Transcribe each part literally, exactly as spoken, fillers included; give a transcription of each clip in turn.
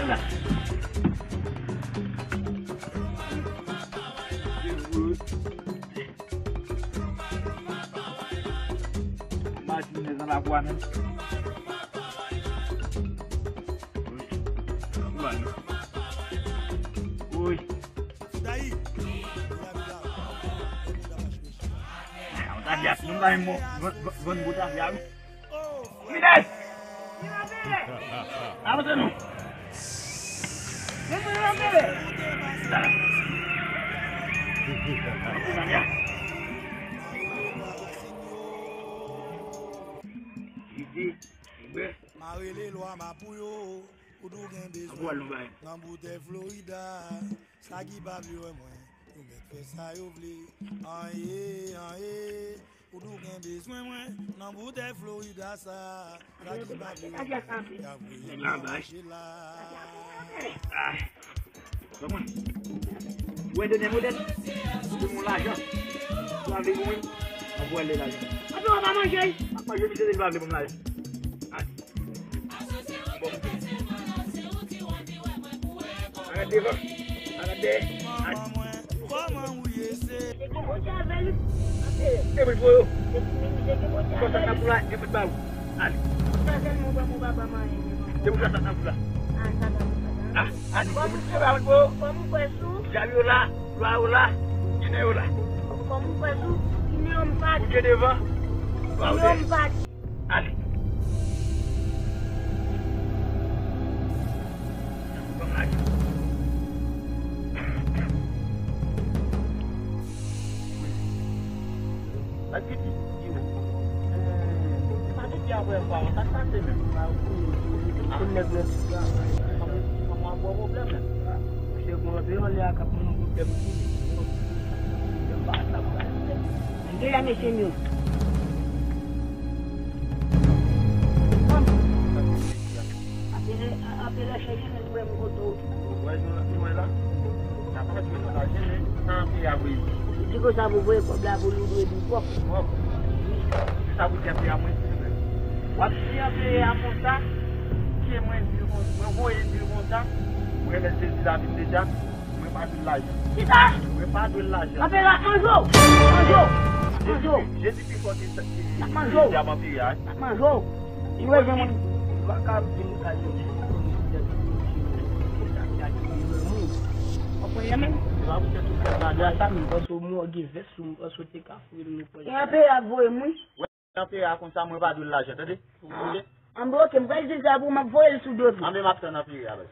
La. Martinez nan lakou a menm. Wi. Wi. Yon tafya, nou pa menm bon, bon, bon, bon tafya, wi. Fidèl! Avanse nou! Mare lelwa mapou yo, ou tou gen bezwen nan boutèy Florida. Sa ki pa vle wè mwen, yo mèt fè sa yo vle. Anyen, anyen, ou tou gen bezwen mwen nan boutèy Florida sa. Sa ki pa vle wè mwen, y ap voye manje la. Kòman? Ou wè dènyè modèl? Ou gen yon lajan. Ou avle mwen. Anvoye lajan. Anpi w pa manje. Ap manje misye li pa vle ban m lajan. Al. Bon. Al devan. Al dèyè. Al. Epi pou yo. Konsa n ap pou la, epi ba ou. Al. Depi sa t ap la. Ah, ah, nou, nou, nou, nou, nou. Djab yo la, lwa yo la, Ginen yo la. Ou gen devan, lwa yo dèyè. Ale. Sa k piti? Di w. Sa piti apre fwa, sa k pase menm? Pou nèg nan ti travay. Kòman w ap pran pwoblèm menm? Misye gon anpil anlè a k ap ban nou pwoblèm tou. Deja mesye m yo. Apre lè chèche men mwen m kote w. Wè nou la, nou wè la. N ap antre nan lajè men nan peyi a Brezil. Li di konsa pou voye kòb la pou li dwe di pwòp. Pwòp. Se sa pou di antre a mwen si menm. W ap di antre a konsa. Ke mwen di l konsa, mwen voye di l konsa. Mwen renmen sezi lavi m deja. Mwen pa dwe l lajan. Kisa? Mwen pa dwe l lajan. Anpera, anjo! Anjo! Anjo! Jezi pi fò ke sa, ke dyab anpera. Anjo! Ou bezwen moun. Ou pa ka vin kay yon moun ki konnen ki dèt ki konnen ki dèt ki konnen moun. Ou konprann menm? Se pa poutèt ou fè bagay sa, men panse w mò gen vès sou, m panse w te ka foure nou pran. E anpera voye m wi. Anpera konsa, mwen pa dwe l lajan, tande? Ou tande? Anben, oke, m pral di l sa pou m ap voye l sou do pye. Anben, m ap tann anpere a, baz.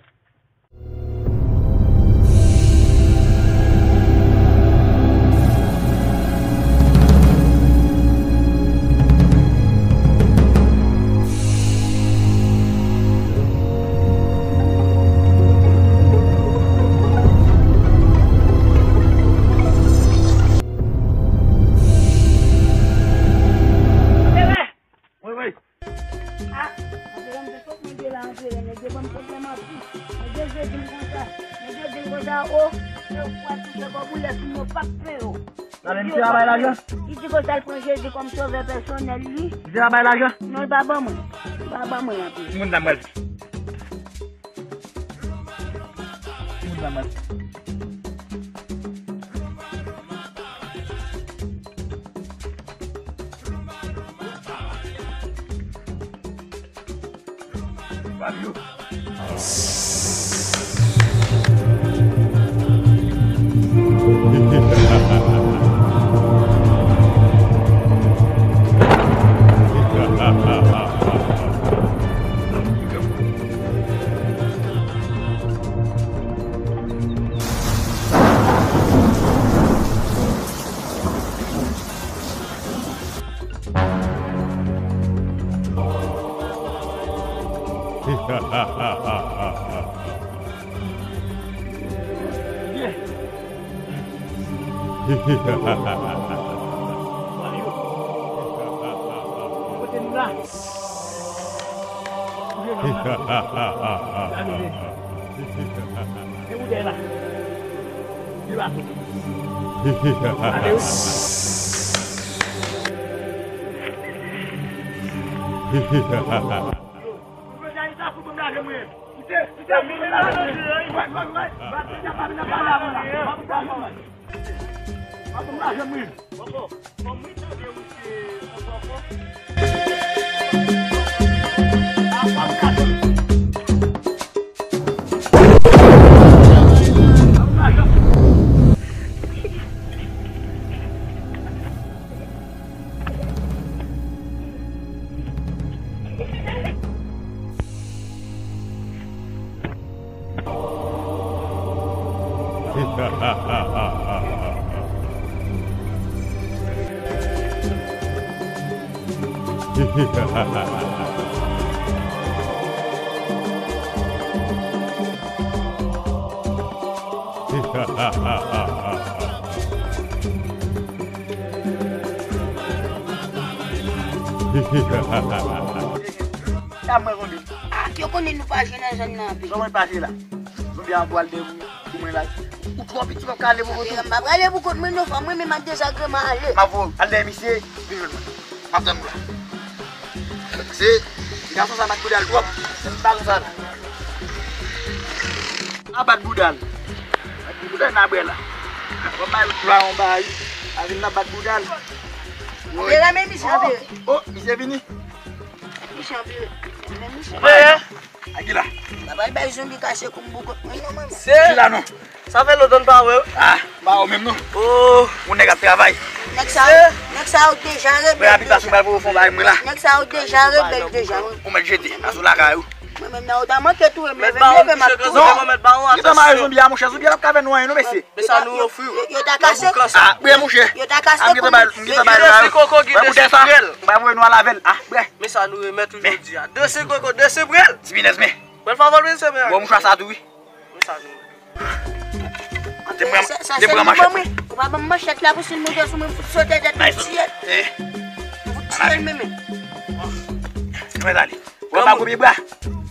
Wi, wi. Ah, anpere m te sot nèg yo la, anpere nèg yo ban m pwoblèm anpil. Nèg yo jwe di m konsa, nèg yo di m konsa, o, yo kwè touche kòb ou lè fin yo p ap peye w. Gade misye a bay lajan. Li di konsa l pran Jezi kòm sovè pèsonèl li. Misye a bay lajan. Non, l pa ban mwen. L pa ban mwen anpil. Moun nan mwen. Moun nan mwen. Kote nou la? Kote nou la? Gade, men. Se ou dèyè la. Li pa sot. Gade, wi. Yo, nou bezwen sa pou nou lage mwen. Kite. Sa mwen konn di. Ah, yo konnen nou pa jwe nan zòn nan anpil. Kòman l pase la? Zonbi a pral de pou, pou mwen la. Ou twò piti, w ap ka ale pou kont ou. M pa prale pou kont mwen non, frè mwen, men m ak dezagreman ale. M ap voye w al dèyè misye, vin jwenn mwen. M ap tann ou la. Se, gason sa bat bouda l twòp. Se m pa konsa non. A bat bouda l. Bat bouda l nan bwè la. W ap bay l yon bagay. A vin la bat bouda l. Anpere, men misye anpere. Oh, misye vini. Misye anpere. Men misye. Anpere. Akila. M pa pral bay zonbi kase kou m pou kont mwen non, manman. Se. Kila non. Sa fè lontan n pa wè w. Ah, m pa wè w menm non. Oh. Yon nèg ap travay. Nèg sa, nèg sa yo deja rebèl deja. Mwen abitasyon bay pou fon bay mwen la. Nèg sa yo deja rebèl deja, wi. Ou mèt jete, asou lakay ou. Mwen menm nan yo ta manke touye m, leve m leve m ap touye. Non, li pa mare zonbi a, monchè, zonbi a p ap ka fè nou anyen non, mesye. Men sa nou ofri w. Yo, yo ta kase. Ah, brè, monchè. Yo ta kase kou m. M gentan bay, m gentan bay la. Mwen pou dè sa, m pa voye nou al avè l. Ah, brè. Men sa nou remèt ou jodi a. Desi koko, desi brè. Ti pinèz, men. Mwen favò l, men se men. Bon, mouchwa sa tou, wi. Men sa nou. Te pran, te pran manchèt. Ou pa ban m manchèt la pou si l monte sou mwen, m fout sote tèt, m tiye l. Eh. M fout tiye l, men, men. Mwen ale. Ou pa gwo pye bra.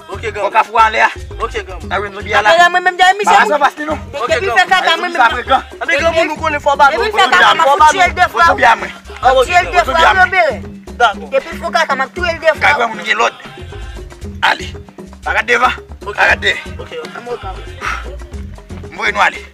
Ok, granmoun. Ou ka fou anlè a. Ok, granmoun. Sa vin zonbi a la. Apre mwen menm dèyè misye. Sa fas li non. Depi fè kaka mwen menm. Anben granmoun ou konnen fò ba nou. Depi fè kaka m ap fout tiye l de fwa. Foto bya mwen. Fout tiye l de fwa, yo bere. Dakò. Depi fè kaka m ap touye l de fwa. Kay granmoun gen lòd. Ale. Pa gad devan. Ok. Pa gad dèyè. Ok. M voye nou ale.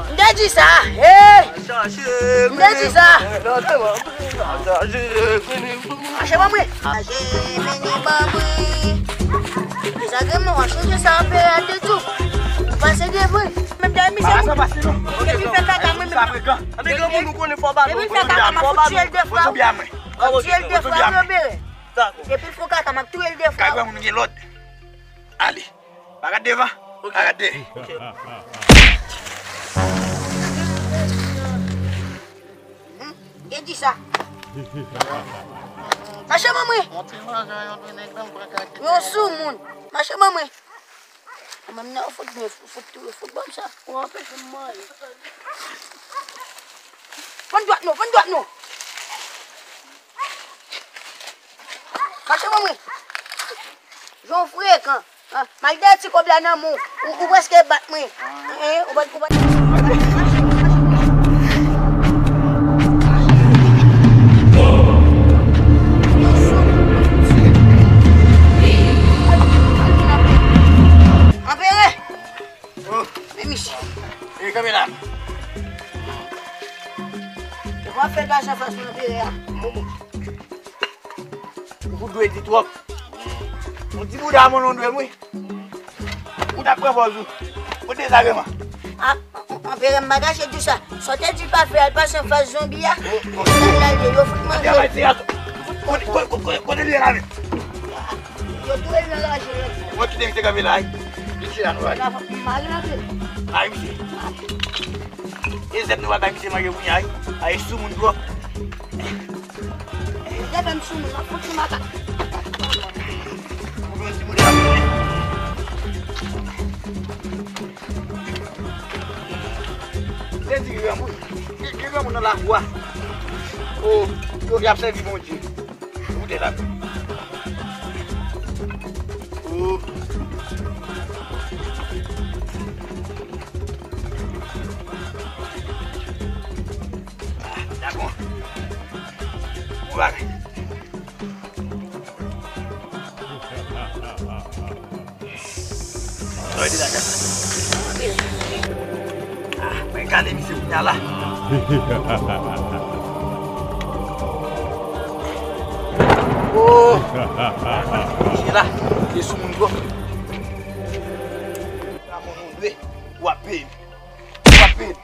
M te di sa, hey! M te di sa. Mache ban mwen. Mache mennen ban mwen. Dezagreman w ap chanje sa anpè a te di w. Ou pase devan. Menm dèyè misye. Depi fè kaka mwen menm. Anben granmoun ou konnen fò ba nou. Depi fè kaka m ap fout tiye l de fwa. Foto bya mwen. Tiye l de fwa, yo bere. Dakò. Depi l fon kaka, m ap touye l de fwa. Kay granmoun gen lòd. Ale. Pa gad devan. Ok. Pa gad dèyè. Ok. Hmm, gen di sa. Mache ban mwen. Yon soumoun. Mache ban mwen. Mwen menm nan, fout mwen, fout, fout ban m sa. Ou anpeche m manje. Vann dwat nou, vann dwat nou. Mache ban mwen. Jan w frekan. Ah, malgre ti kòb la nan men w, ou, ou prèske bat mwen. Hein, ou bat, ou bat. Anpere! Oh. Men misye. E kanpe la. Yo pa fè gason fas nan pere a. Ou fout dwe di twòp. Yon ti bouda mwen non dwe m wi. Ou t ap pran pòz ou. Ou dezagreman. Ah, anpere m pa kache di w sa. Sa w te di pa fè al pase anfas zonbi a. Sa l al ye, yo fout manje. Kote, kote, kote, kote li ye la menm? Yo touye l nan raje yo. Mwen kite misye kanpe la wi. Li se la nou ale. Mari nan pye. Ay misye. E zèb nou pral bay misye manje kounye a wi. Ay soumoun twòp. Misye fè m soumoun, m ap fout sou makak. Ou vle yon ti bouda. Se di granmoun. Gen granmoun nan lakou a. O, yo, y ap sèvi Bondye. Koute la. O. Bagay. Tande bagay sa. Ah, mwen gade misye kounye a la. Oh! Misye la, misye soumoun twòp. Sa moun moun dwe, w ap peye. W ap peye.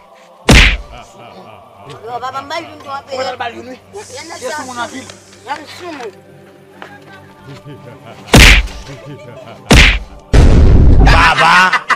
Yo, papa, m ba l youn tou, w ap peye. Mwen al ba l youn, wi. Mwen se soumoun anpil. Mwen soumoun. Baba!